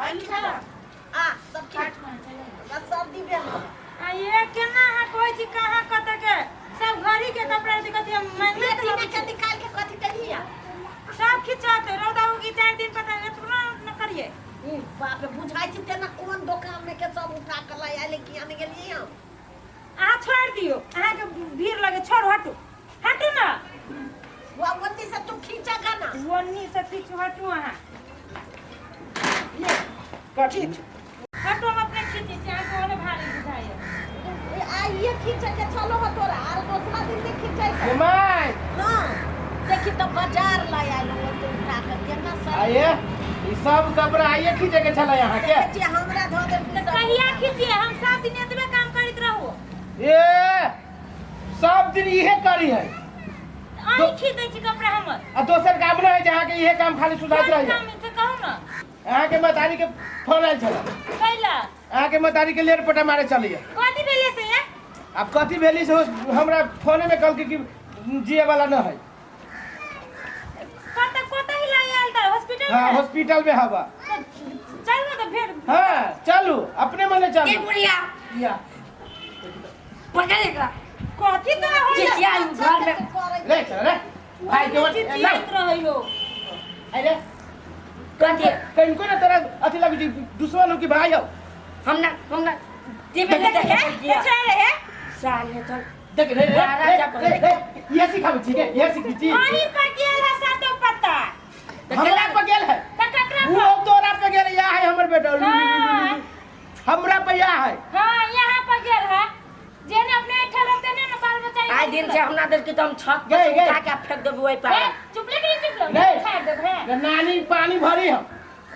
आ सब खींच, हमरा सर्दी भेल हँ। आ ये केना अहाँ कहै छी कहाँ कतऽ के सब घड़ी के कपड़ा दिक्कत है मैं बेटी ने के निकाल के कथी करिया? सब खिंचाते रौदा उगी 4 दिन पता एतना न करिए। ई बाप रे, बुझाइ छी तेना कोन दोकान में के सब उठा के लय आयल कि आने गेलियै हम। अहाँ छोड़ि दियौ, अहाँके भीड़ लगे। छोड़ू, हटू, हटू ना। वो ओन्नी से तू खींचा गाना। ओन्नी से खींचू, हटू अहाँ। ले खींच। हटू, हम अपने खींचै छी, अहाँके ओने भारी बुझाइए। आइए खींचे के चलो हो तोरा आर दोसरा दिन से खींचै के। My. हाँ, देखी तो बाजार लय आयल हो तो उठा के केना सर। आइए, ई सब कपड़ा आइए खींचे के छलै अहाँ के? देखै छियै, हमरा धऽ देलकै तऽ सब। कहिया खींचिए? हम 7 दिन एतबे काम करैत रहू। ए, सब दिन इहे करी है। अहीं खींच दै छी कपड़ा हमर। आ दोसर काम नहि है जे अहाँके इहे काम खाली सुझाइत कोन रहैए? काम है से कहू ने। अहाँके महतारी के फोन आयल छलै। कैला? अहाँके महतारी के लेर पटा मारे चलैए। कथी भेलै से ये? आब कथी भेली से हमरा फोने में कहलकै कि जिए वाला न है। कतऽ कतऽ हिला आयल तऽ हॉस्पिटल हाँ। में? हॉस्पिटल में हवा। चल ना तऽ फेर। हाँ, चलू, अपने मने ए चलू। बुढ़िया। या। पकड़ एकरा। कथी तोरा होइए? चिचिया घर में। रे चल रे भाई के रे। चिचियाइत रहै हो। अरे। कथी? कहीं ना तोरा अथी लगी छी, दुश्मन हो कि भाई हो? हम ना, हम ना देबे नहीं। हे, देखे। चल हे। साले तो देख रे रे। बारह रे जब रे रे, ये सिखाबै छी के ये सिखै छी? अहीं पर गेल है सातो पत्ता। हमरा पर गेल है? तऽ ककरा वो पर? तोरा पे गेल या है हमर बेटा। हाँ। हमरा पे या है। हाँ, यहाँ पर गेल है। जेने अपने ऐठा रहते ने बाल बच्चा। आइ दिन से हमरा देलकै तऽ हम छत पर गए, से गए। उठा के फेंक देबै ओहि पर। हे, चुप ले कि नहीं चुप ले? नहीं। छाड़ देब हे। रे नानी, पानी भरी हम।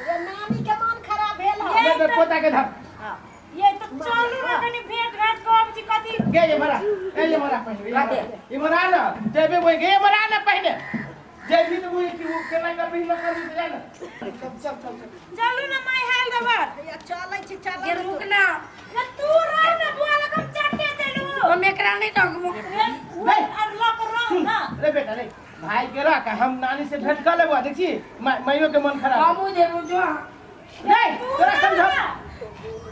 रे, नानी के मन खराब भेल हँ। ले ले, पोता के धर। हाँ। ये तो चलू ना, कनी भेंट घाट कब छी कथी। गे ये मरा, ए ये मरा पहले। का दे? ये मरा ना जेबे वो, गे ये मरा ना पहले जेबी तो वो कि वो केना करबी न करबी तो जाना। चल चल चल चल। चलू ना माय, हाल देबर। हैया चलै छी, चलै। गे रुक ना। ना तू रह ना बुआ लग, हम चटे चलू। हम एकरा नहीं टंगबो। नहीं। और लक रह सुन ना। रे बेटा रे, भाई के रख, हम नानी से भेंट कर लेबो। देखी, माइयो के मन खराब। हमहूँ जेबो जो। नहीं। तू तोरा रह समझा ना।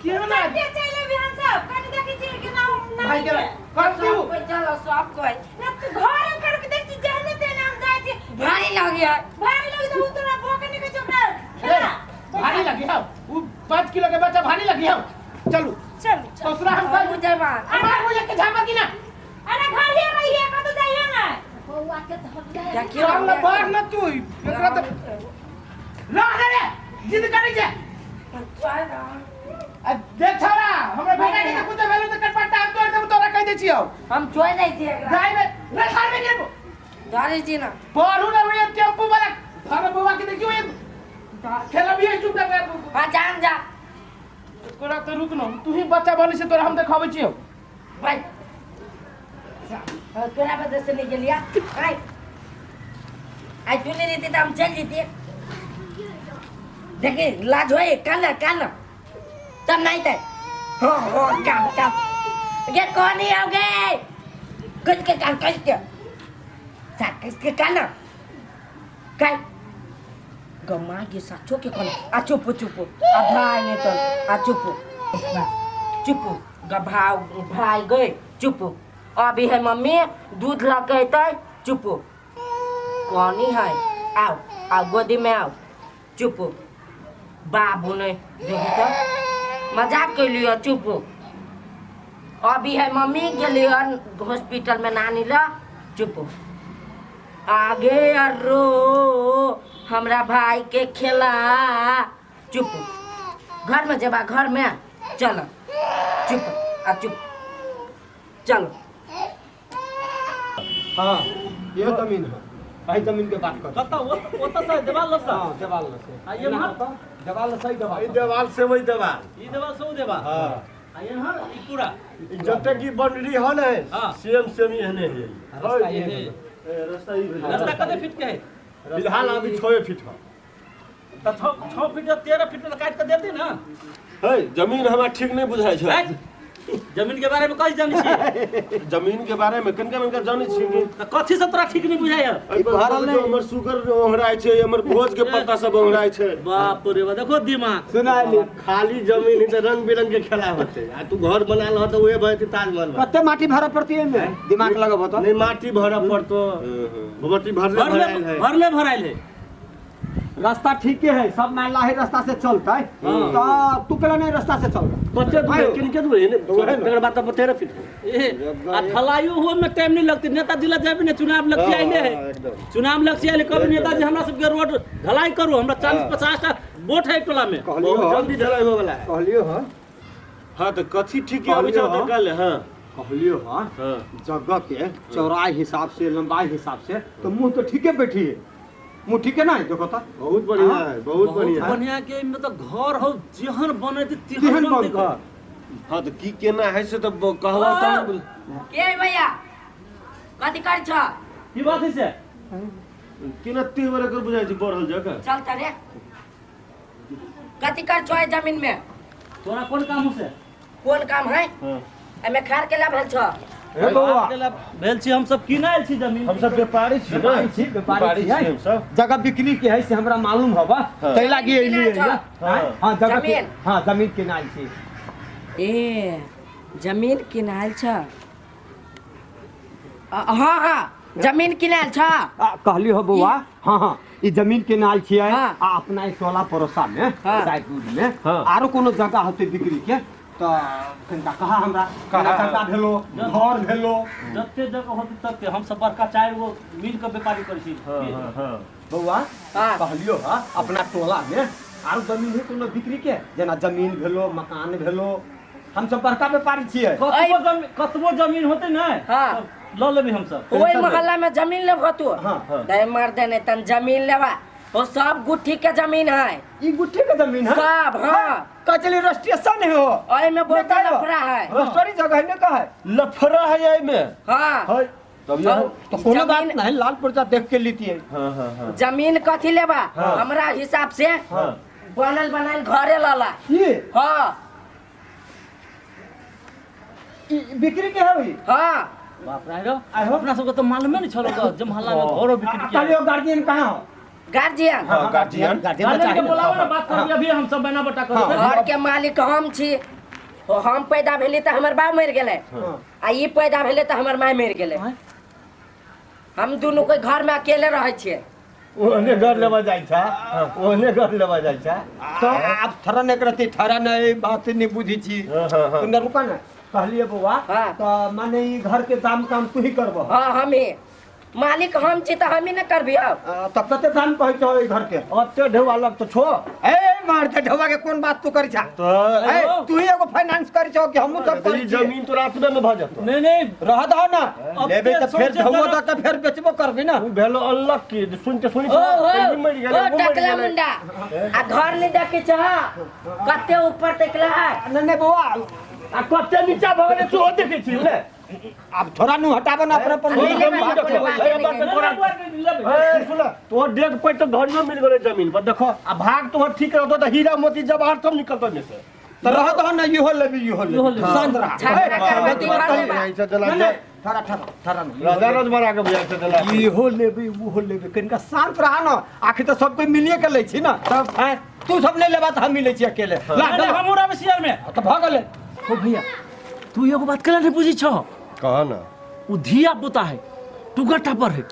क्यों ना? चटे चले भी हम सब कनी देखी छी कि ना ना। भाई के रख कर सब तू। कोई चलो, सब कोई। ना तू घर कर के देख छी, जहने तेने हम जाइ छी। भारी लगे। भारी लगी तो तोरा भोके नहीं के चोकरा रे, खेला। भारी लगी हो उ 5 किलो के बच्चा, भारी लगी हो। चलू। चल। ससुरा हम हमहूँ सब जेबा। हमार मुझे के झापर की ना। अरे, घर ही रहिए, कतौ जाइए ना। बौआ के धरले। देखियौ। चल ना, बढ़ ना तू। एकरा तो रह रे रे, जिद करी छे। आ देख छोरा, हमरा बेटा के कुछ भेलो त कटपट्टा हम तोड़ देबो, तोरा कह दै छियौ। हम छोड़ दै छियै एकरा। जाय में रे, सार में गिरबो। धरै छी ना। पढ़ू ना भैया, टेम्पू वाला धर बौआ के। देखियो, एक खेलबियो चुप कर। हाँ, जान जा। तोरा तो रुक न, तू ही बच्चा बनी से तोरा हम देखाबै छियौ। भाई, तोरा वजह से नहीं गेलिया आइ। आइ तू नहीं रहती तऽ हम चलि जैतियै। देखी, लाज होय। कान कान तब नहीं ते। हो हो, काम काम गे कौन ही आओगे? कस के कान, कस के सा, कस के कान काय गमा गे साचो के कोन। आ चुप चुप, आ भाई नहीं तो आ चुप चुप गभा भाई गए। चुप, अभी है मम्मी दूध ला के अतै। चुप, कौनी है? आओ आओ, गोदी में आओ। चुप बाबू, नहीं देखी तो मजाक कर लियो। चुप, अभी है मम्मी गेली हॉस्पिटल में नानी ला। चुप, आगे रो हमरा भाई के खेला। चुप, घर में जेबा, घर में चल। चुप, आ चुप, चलो। हाँ, ये जमीन है, एही जमीन के बात कर। कतऽ? ओतऽ से देवाल लग से? हाँ, देवाल लग से। आ एम्हर? देवाल से देवाल, ई देवाल से वही देवाल। ई देवाल से उ देवाल? हाँ। आ एम्हर ई पूरा? ई जते की बाउंड्री है ने, सेम सेम एहने है। रास्ता एहने। रास्ता ई भेलै। रास्ता कते फीट के है? फिलहाल अभी 6 फीट है। तऽ 6 6 फीट 13 फीट में काटि कऽ देती ने। है, जमीन हमरा ठीक नहि बुझाइ छै। हैं? जमीन के बारे में कथी जानै छी? जमीन के बारे में कनका मनका जानै छी कि त कथी सब तोरा ठीक नहीं बुझाय? एहि पर हमर सुगर ओंघराय छै, हमर भोज के पत्ता सब ओंघराय छै। बाप रे बा, देखो दिमाग। सुनाली खाली जमीन है त रंग बिरंग के खेला होते आ तू घर बना लह त उहे भए ताजमहल। कते माटी भरे पड़ती है में? दिमाग लगबो त नहीं, माटी भरे पड़तो, माटी भरले भराइल है, भरले भराइल है। रास्ता ठीक है, सब माला है रास्ता से चलता है तो तू केला नहीं रास्ता से चल कते दूर किनके दूर है ने, तकर बात त बतेरे फिर ए आ थलायो हुए में टाइम नहीं लगती। नेताजी ला जाबे ने चुनाव लग आइले है, चुनाव लग आइले कभी नेताजी हमरा सबके रोड ढलाई करू, हमरा 40-50 टा वोट है टोला में, बहुत जल्दी ढलाई होय वाला है। कहलियो हां हां त कथी ठीक है अभी त कल हां कहलियो हां जगह के चौड़ाई हिसाब से लंबाई हिसाब से तो मुंह तो ठीके बैठी है, मुंह ठीक है ना? देखो तो बहुत बढ़िया है, बहुत बढ़िया बढ़िया के मतलब घर हो जेहन बने तेहन बनते घर। हां तो की केना है से तो कहवा त के भैया कथि कर छ? की बात है से केना तेवर कर बुझाय छी बढ़ल जगह। चल त रे, कथि कर छ जमीन में? तोरा कोन काम हो से? कोन काम है? हां एमे खार के ला भेल छ? ए बौआ भेल छी हम सब किनायल छी जमीन, हम सब व्यापारी छी ना, व्यापारी छी हम सब। जगह बिक्री के है से हमरा मालूम हवा तै लागी एली है। हां जगह के, हां जमीन किनायल छी। ए जमीन किनायल छ? हां हां जमीन किनायल छ। कहली हो बौआ, हां हां ई जमीन किनायल छी आ अपना ई टोला पड़ोसा में साइडुर में आरो कोनो जगह होते बिक्री के त कनका कहा हमरा कनका भेलो घर भेलो जते जगह होते तते हम सब बड़का चार गो मिल के व्यापारी करै छी। हां हां बौआ कहलियो हा अपना टोला में आरो जमीन है कोनो बिक्री के, जेना जमीन भेलो मकान भेलो, हम सब बड़का व्यापारी छियै। कतबो जमीन, कतबो जमीन होते ने ल लेबै हम सब। ओइ मोहल्ला में जमीन लेबो तू? दे मर दे नहीं तन जमीन लेबा, वो सब गुट्ठी के जमीन है। ई गुट्ठी के जमीन है सब? हां कचली रजिस्ट्रेशन है हो, ओए में बहुत लफड़ा है, रजिस्ट्री जगह है ने का है लफड़ा है एई में। हां है तब ये तो कोनो बात नहीं, लाल पुर्जा देख के लीती है। हां हां हां जमीन कथि लेबा? हमरा हिसाब से हां बनल बनायल घरे लला ये। हां ई बिक्री के है ई? हां बाप रे अपना सबके तो मालूमे नहीं छलो जे मोहल्ला में घरो बिक्री के। कहलियो गार्जियन कहां हो? गार्जियन? हां गार्जियन, गार्जियन के बुलाओ ना, बात कर अभी हम सब बना बटा कर। घर के मालिक हम छी, हम पैदा भेली त हमर बाप मर गेलै आ ई पैदा भेलै त हमर my मर गेलै, हम दुनू कोई घर में अकेले रहै छियै। ओहने घर लेबा जाइ छ, ओहने घर लेबा जाइ छ। तो आप थरा नहीं करती, थरा नहीं बात नहीं बुझी छी। तुम रुका ना, कहलिए बौआ त माने ई घर के दाम काम तू ही करबो? हां हम ही मालिक हम छी त हम ही न करबी। अब त कते दाम कहै छौ ई घर के? ओते ढेवा लग त छो। ए मार के ढेवा के कोन बात तू करै छा? त ए तू ही एगो फाइनेंस करै छौ कि हमहु सब करै ई छी? जमीन तोरा अपने में भ जतो। नहीं नहीं रह दहो ना, लेबे त फेर ढेवो द के फेर बेचबो करबी ना। उ भेलो अनलक की सुन के सुनि ओ के मरि गेलै, ओ टकला मुंडा आ घर नहीं देखै छ कते ऊपर तकला है। नहीं नहीं बौआ आ कते नीचा भ गेलै सेहो देखै छी ने। अब थोड़ा नु हटाबो ना अपने पर। ए सुन, तोहर डेग पर तो घर में मिल गेलै जमीन पर देखो, आ भाग तोहर ठीक रहतो त हीरा मोती जवाहर सब निकलतो में से। त रह दहो ना, इहो लेबी इहो लेबी, शांत रह। ठहरा ठहरा ठहरा राजा रजवाड़ा के बुझाइ छै देला। इहो लेबी उहो लेबी, कनिका शांत रह ना, आखिर त सब कोई मिलिए के लै छी ना। तब तू सब नहीं लेबा त हम मिलै छी अकेले। ला हमहु रहबै शेयर में त भ गेलै। ओ भैया तू एगो बात केला नहीं बुझी छो? कह ना। उ धिया पुता है टुगर टापर है,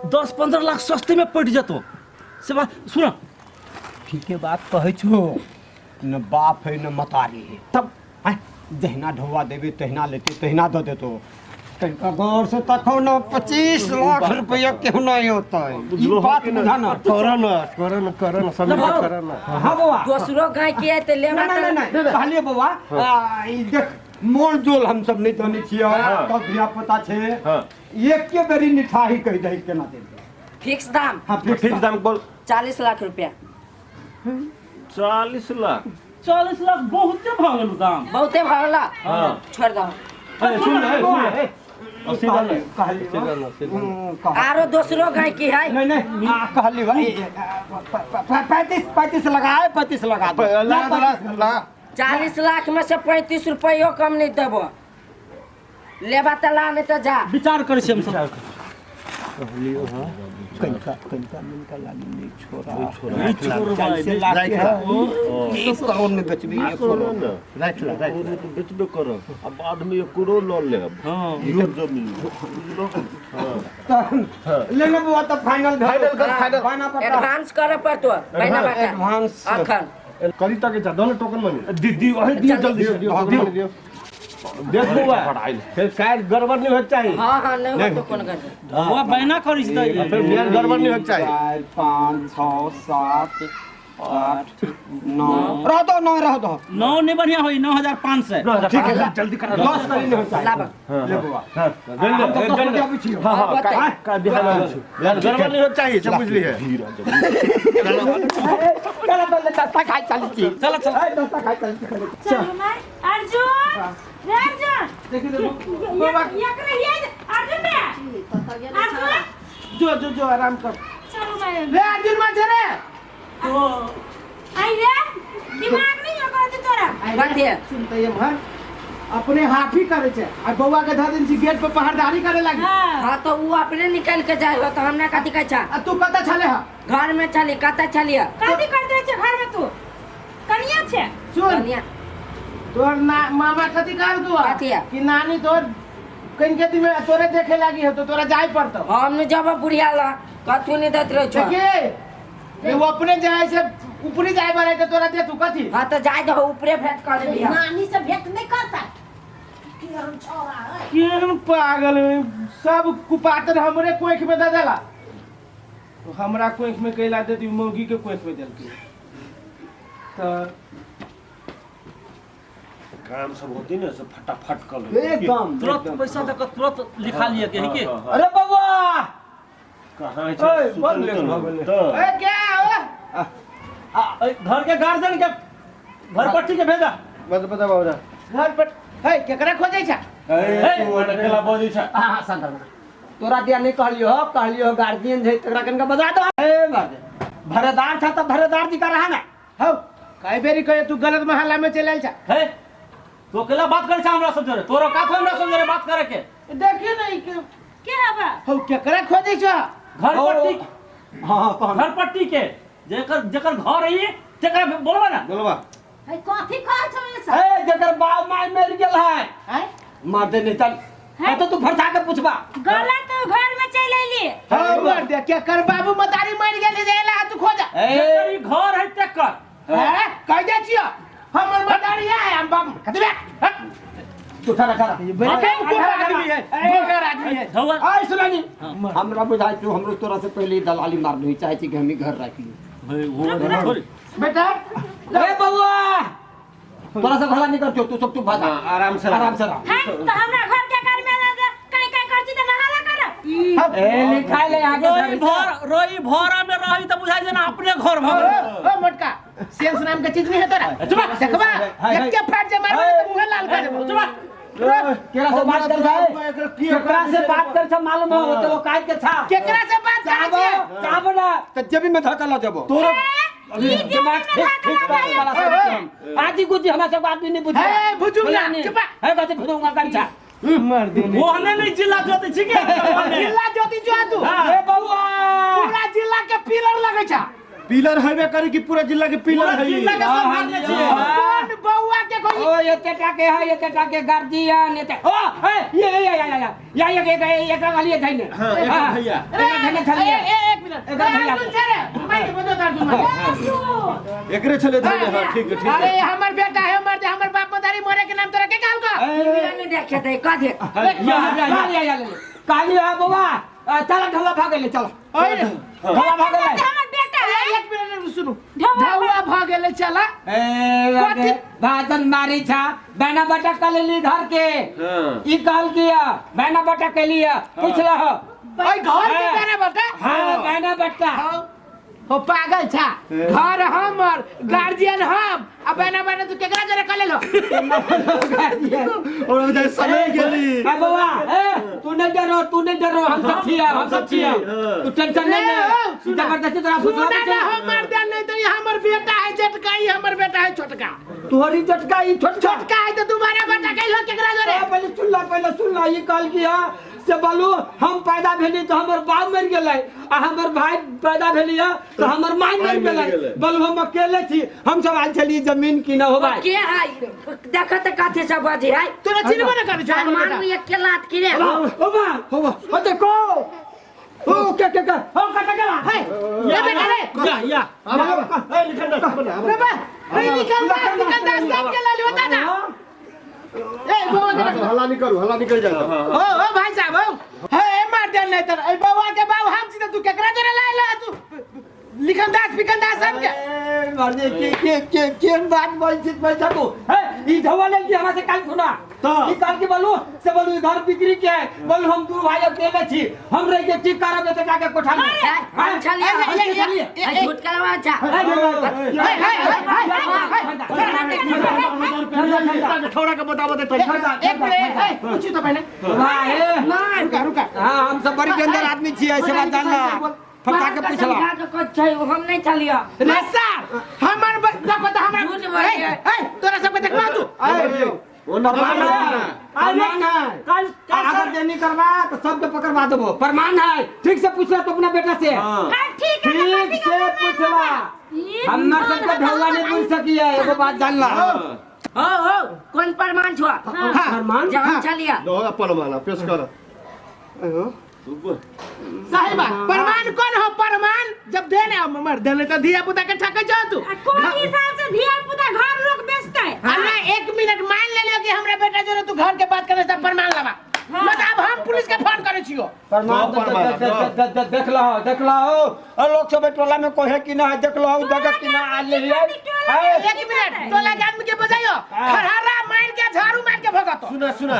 10-15 लाख सस्ते में पड़ जतो से बात सुन। ठीके बात कहै छो, न बाप है न मतारी है, तब जहिना ढौआ देबे तहिना लेते तहिना दऽ देतो। तनिका गौर से तखो न 25 लाख रुपया केहू नहीं होता है, ई बात बुझा ना। कर ना कर ना कर ना समझ कर ना। हां बौआ दोसरो गाय के त लेबा। नहीं नहीं नहीं कहलिए बौआ ई देख मोल जोल हम सब नहीं जानै छियै, तब धिया पुता छै, एक के बेरी निठाही कहि दही केना देबै। फिक्स दाम? हां फिक्स दाम बोल। 40 लाख रुपया। 40 लाख? 40 लाख बहुते भऽ गेल दाम। बहुते भऽ गेल। हां छोड़ दहो। सुन सुन आरो दोसरो गाय की है? नहीं नहीं कहली भाई 35 35 लगा 35 लगा दो। लगा लगा 40 लाख में से 35 रुपयो कम नहीं देबो। लेबा त ला नहीं त जा। विचार करै छी हम सब। कहलियो हां कनिका कनिका मिनका लागी नहीं छोड़ा नहीं छोड़बै, 40 नहीं लाख के है 1 करोड़ में बेचबी 1 करोड़ राखि ला राखि ला तऽ बेचबे करब आ बादमे 1 करोड़ लऽ लेब। हाँ इहो जमीन। ले ले बुआ त फाइनल फाइनल कर, फाइनल। बाना पटा एडवांस करे पड़तो बहना बाटा। एडवांस। अखन करी तक जा दो टोकन मनी दीदी वही दियौ जल्दी से। दियो टोकन दियो देख बौआ फेर काल्हि गड़बड़ नहि होइके चाही। हाँ हाँ नहीं हो तो कोन गड़बड़। बौआ बहना करै छी तऽ फेर बिहान गड़बड़ नहीं होइके चाही। 4 5 6 7 8 9 रह दो 9 रह दो 9 नहीं बढ़िया होई 9500। ठीक है जल्दी करा 10 करी नहीं होता लाबा। ले बुआ हाँ हम तो 10 रुपया पूछियो। हाँ हाँ बताइ। काल्हि बिहान आबै छी। गड़बड़ नहीं होइके चाही सब बुझली है। चल बल्ले दस्ता खाइ चली छी। चल चल ए दस्ता खाइ चली छी। चल माय अर्जुन रे अर्जुन देखी देखो बाबा एकरा ये अर्जुन बे अर्जुन जो जो जो आराम कर। चलो माय रे अर्जुन मा छे रे तो आई रे दिमाग नहीं होगा तोरा। बात है सुनते ये भर अपने हाफी करे छे आ बौआ के धर दिन छी गेट पर पहरदारी करे लागी। हां हाँ तो वो अपने निकल के जाए हो तो हमने कथी कहै छा। आ तू कत छले हा? घर में चली कत छलिए? कथी करते छे घर में तू? कनिया छे सुन कनिया तोर ना मामा कथी कहल तू कथी है? कि नानी तोर कहीं खेती में तोरे देखे लागी हो तो तोरा जाए पड़तो। हम नहीं जब बुढ़िया ला कथू नहीं देत रहे छो। देखिए वो अपने जाए से ऊपरी जाए वाला तो तोरा दे तू कथी। हाँ तो जाए दो ऊपरे भेंट कर लिया। नानी से भेंट नहीं करता कि हम छोरा है। केहन पागल है, सब कुपातर हमरे कोख में दे देला तो हमरा कोख में कैला देती मौगी के कोख में देलकी। तो काम सब होती ने सब फटाफट कर ले एकदम तुरंत पैसा दऽ के तुरंत लिखा लिया के है के। अरे बबुआ कहाँ ओए, छै बड़ लेट भऽ गेलै। तऽ ए क्या हो घर के गार्जियन के घर पट्टी के भेजा। बता बता बाबा घर पर है केकरा खोजै छ? ए तू अकेला बजै छ। हां हां शांत रह। तोरा दिया नहीं कहलियो हो कहलियो गार्जियन जे तकरा कनका बजा दो। ए मर्द भरेदार था त भरेदार जी का रहा ना। हौ कई बेरी कहे तू गलत मोहल्ला में चल आयल छ। हे तो अकेला बात करै छ हमरा सब जोरे तोरो का हमरा सब जोरे बात करे के। देखिए नहीं के के हबा हौ केकरा खोजै छ? घर पट्टी। हां हां घर पट्टी के जेकर जेकर घर है तेकरा बोलबा ना बोलबा। है कथी कहै छौ ई सब? ए जेकर बाप my मर गेल है हैं मर्द नहीं चल हैं? तो तू फरसा के पूछबा गलत घर में चल अइली। हां मर दे केकर बाबू मतारी मर गेल जे एला तू खोज। जेकर ई घर है तेकर हैं कह दे छियो हमर मतारी है हम बाप कदबे। तू ठहरा ठहरा बड़े कोन आदमी है बड़का आदमी है। धौआ आइ सुनानी हमरा बुझाइ छौ हमरो तोरा से पहले दलाली मारनी चाहे छी कि हम घर राखी हे वो थोड़ी बेटा। ए बउआ तोरा से भला नहीं करतो तू सब चुप भागा आराम से आराम से रह। हैं तो हमरा घर के घर में ना कहीं कहीं करची त नहाला कर। ए लिखा ले आगे रोई भर रोई भरा में रही त बुझाइ जे ना अपने घर भ गेल। ओ मोटका सेंस नाम के चीज नहीं है तोरा। चुप देखबा एक फाट जे मारबे त मुंह लाल कर देबो। चुप केरा से बात कर जाए केकरा से बात कर छ मालूम हो तो काज के छा केकरा से बात करै छे? चाहबो ना त जेबी में धक्का ल जबो तोरा दिमाग ठीक ठीक करे वाला सब हम आजी गुजी हमरा सब आदमी नहीं बुझे हे भुजुंगा चुप हे कथि भुजुंगा कर छा मर देने वो हने नहीं जिला ज्योति छी के जिला ज्योति जो तू ए बउआ पूरा जिला के पिलर लगै छ। पिलर हेबे करे कि पूरा जिला के पिलर पूरा है। जिला के संभालने छी। कौन बउआ के कोई ओ एते टाके है एते टाके गार्जियन एते ओ ए ये ये ये ये या ये ये एकरा वाली धइने। हां एक भैया एकरा धइने छलिए। ए एक मिनट एकरा भैया अर्जुन छे रे माइक बजो अर्जुन एकरे छले धइने। हां ठीक है ठीक है। अरे हमर बेटा है मर दे हमर बाप मदारी मरे के नाम तोरा के कहल का नहीं देखे दे कह दे या या या या काली है बउआ चल ढोला भागले चल ओए रे ढोला भागले हमर बेटा है। एक मिनट सुनू ढौआ भ गेलै चला ए भाजन मारी छा बैना बटा कलेली घर के ई कहल किया बैना बटा के लिए पूछ लह ओए घर के बैना बटा। हां बैना बटा हो पागल छा घर हमर गार्जियन हम आ बैना बटा तू केकरा जरे कले लो और अब जाए समय गेली। ए बउआ ए तू नहीं डरो तू नहीं डरो हम सब छिया हम सब छिया तू टेंशन नहीं ले जबरदस्ती तोरा सुना ना हमर दे नहीं तो ये हमर बेटा है जेटका ई हमर बेटा है छोटका। तोहर इज्जत का ई छोटका छोटका है तो दोबारा बटा कैलो केकरा जोरे ए, पहले सुन ला, पहले सुन ला, ई कहल कि हाँ से बोलू हम पैदा भेली तो हमर बाप मर गेलै आ हमर भाई पैदा भेली है तो हमर माय मर गेलै। बोलू हम अकेले छी, हम सब आयल छली जमीन की न हो भाई। के है देख त कथि सब बजी है तोरा चिन्हबो न करै छौ मारू एक के लात की रे ओ बा हो बा ओ देखो ओ के के के हो कट गेला है ये बेटा रे या या ए निकल दस बना रे बा रे निकल दास निकल दास सब के लाली बता ना ए बउवा के हल्ला नहीं करू, हल्ला निकल जाए। ओ ओ भाई साहब ओ हे मार दे नहीं तर ए बउवा के बाऊ हम सीधा तू केकरा जोरे लायल तू लिखन दास पिकन दास सब के ए मर्दे के के के के बात बोल छी पैसा को हे ई धवा ले कि हमरा से काल सुना तो। ई काल के बोलू से बोलू घर बिक्री के है बोलू हम दू भाई अकेले छी हम रह के की करब एते जाके कोठा में हम छलिए ए झूठ करवा अच्छा छोड़ा के बताबो दे एक मिनट ए पूछी तो पहले भाई रुका रुका हां हम सब बड़ी डेंजर आदमी छी ऐसे बात जान ला फटा के पूछला समझा के कुछ छै हम नहीं छलिए रे सर हमर देखो त हमरा झूठ बोलिए। ए तोरा सबके देखबा तू वो प्रमाण है, प्रमाण है। कल अगर देनी करवा तो सबके पकड़वा देबो, प्रमाण है। ठीक से पूछला तो अपना बेटा से, ठीक है ठीक से पूछला। हमर सबके ढौआ नहीं बोल सकी है, एगो बात जान ला। हो हो कौन प्रमाण छो प्रमाण जहाँ छलिए दोगा प्रमाण पेश कर। सही बात प्रमाण कौन हो प्रमाण जब देने मर देने तो धिया पुता के ठके जाओ तू कौन हिसाब से धिया पुता घर लोग बेचते है हमरा एक मिनट मान ले लियो कि हमरा बेटा जो तू घर के बात करे त प्रमाण लगा मत अब हम पुलिस के फोन करे छियो। प्रमाण देख लो, देख लो और लोग सब टोला में कोहे कि ना देख लो जगह कि ना आ ले एक मिनट टोला के आदमी के बजाइयो खरहरा मार के झाड़ू मार के भगतो। सुना सुना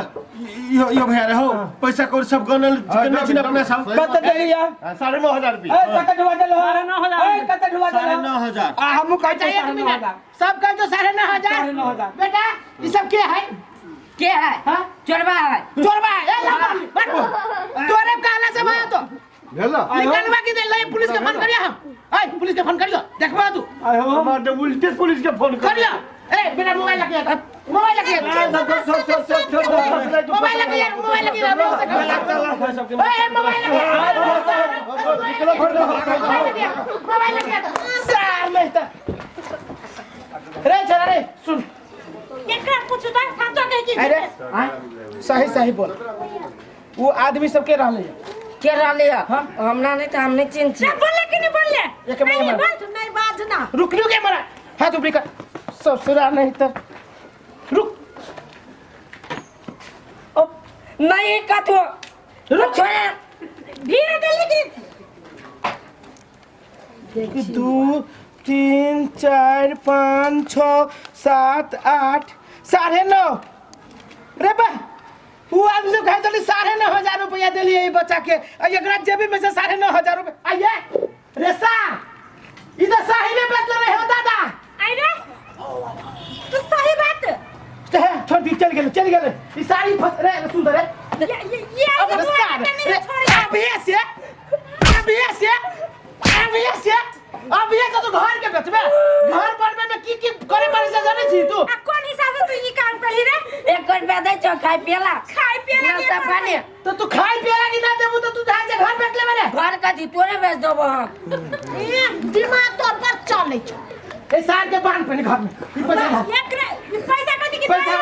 यो यो भैया रे हो पैसा कौड़ी सब गनल गनल छिन अपना सब कत देलिया 9500 रुपया। ए कत ढुआ देलो 9500 ए कत ढुआ देलो 9500 आ हमहु कहै अच्छा एक मिनट सब कह जो 9500 बेटा ई सब के है के है हां चोरबा है चोरबा है ए ला तोरे कहला से भाई तो भेला निकलवा की दे ले पुलिस के फोन करिया हम ए पुलिस के फोन करियो देखबा तू हमार दे उल्टे पुलिस के फोन करियो ए मेरा मोबाइल लगे मोबाइल लगे मोबाइल लगे यार मोबाइल लगे ए मोबाइल लगे मोबाइल लगे सार नहीं त रे चला रे सुन एकरा पूछू त साचो के की अरे सही सही बोल वो आदमी सब के रहले के रहले हमरा नहीं त हम नहीं चिन्ह छी बोलले कि नहीं बोलले एक मिनट बोल तू नहीं बाजना रुक रुक के मरा हाथ ऊपर कर ससुरा नहीं त रुक ओ नहीं कथो रुक छोड़ धीरे देली कि 2 3 4 5 6 7 8 9.5 रे बा वो आदमी सब कहे चली 9500 रुपया दिलिए ई बच्चा के आ एकरा जेबी में से 9500 रुपया आइए रे सा ई त सही में बेचले रहे हो दादा आई रे तू सही बात ते छोड़ दी चल गेले चल गेले ई सारी फस रे सुन रे ये अबे सार ये अभी से अभी से अभी से अभी से तू घर के बेचबे घर बनबे में की की करे पड़े से जाने छी तू आ कौन हिसाब से तू ई काम करली रे एक रुपया दे छो खाय पियला खाय पियला नाश्ता पानी तो तू खाय पियला की ना देबू तो तू धान से घर बेच लेबे रे घर कथी तोरे बेच देबो हम दिमाग तो पर चलै छौ ए सार के बांध पे घर में ई पैसा एकरा ई पैसा कथी की पैसा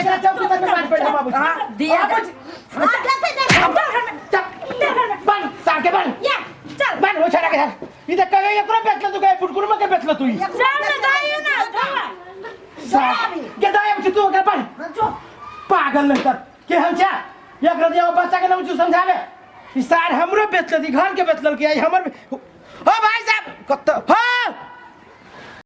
एकरा चौकी तक बांध पे बाबू हां दिया हां देते दे बांध सार के बांध या चल बांध हो छड़ा के ई त कहे एकरो बेचले तू गए फुटकुर में के बेचले तू ई चल ना दाई ना धोआ सार के दाई अब तू ओकरा बांध पागल नहीं तर के हम छा एकरा दिया बच्चा के नाम समझावे ई सार हमरो बेचले दी घर के बेचल के आई हमर हो भाई साहब कत हो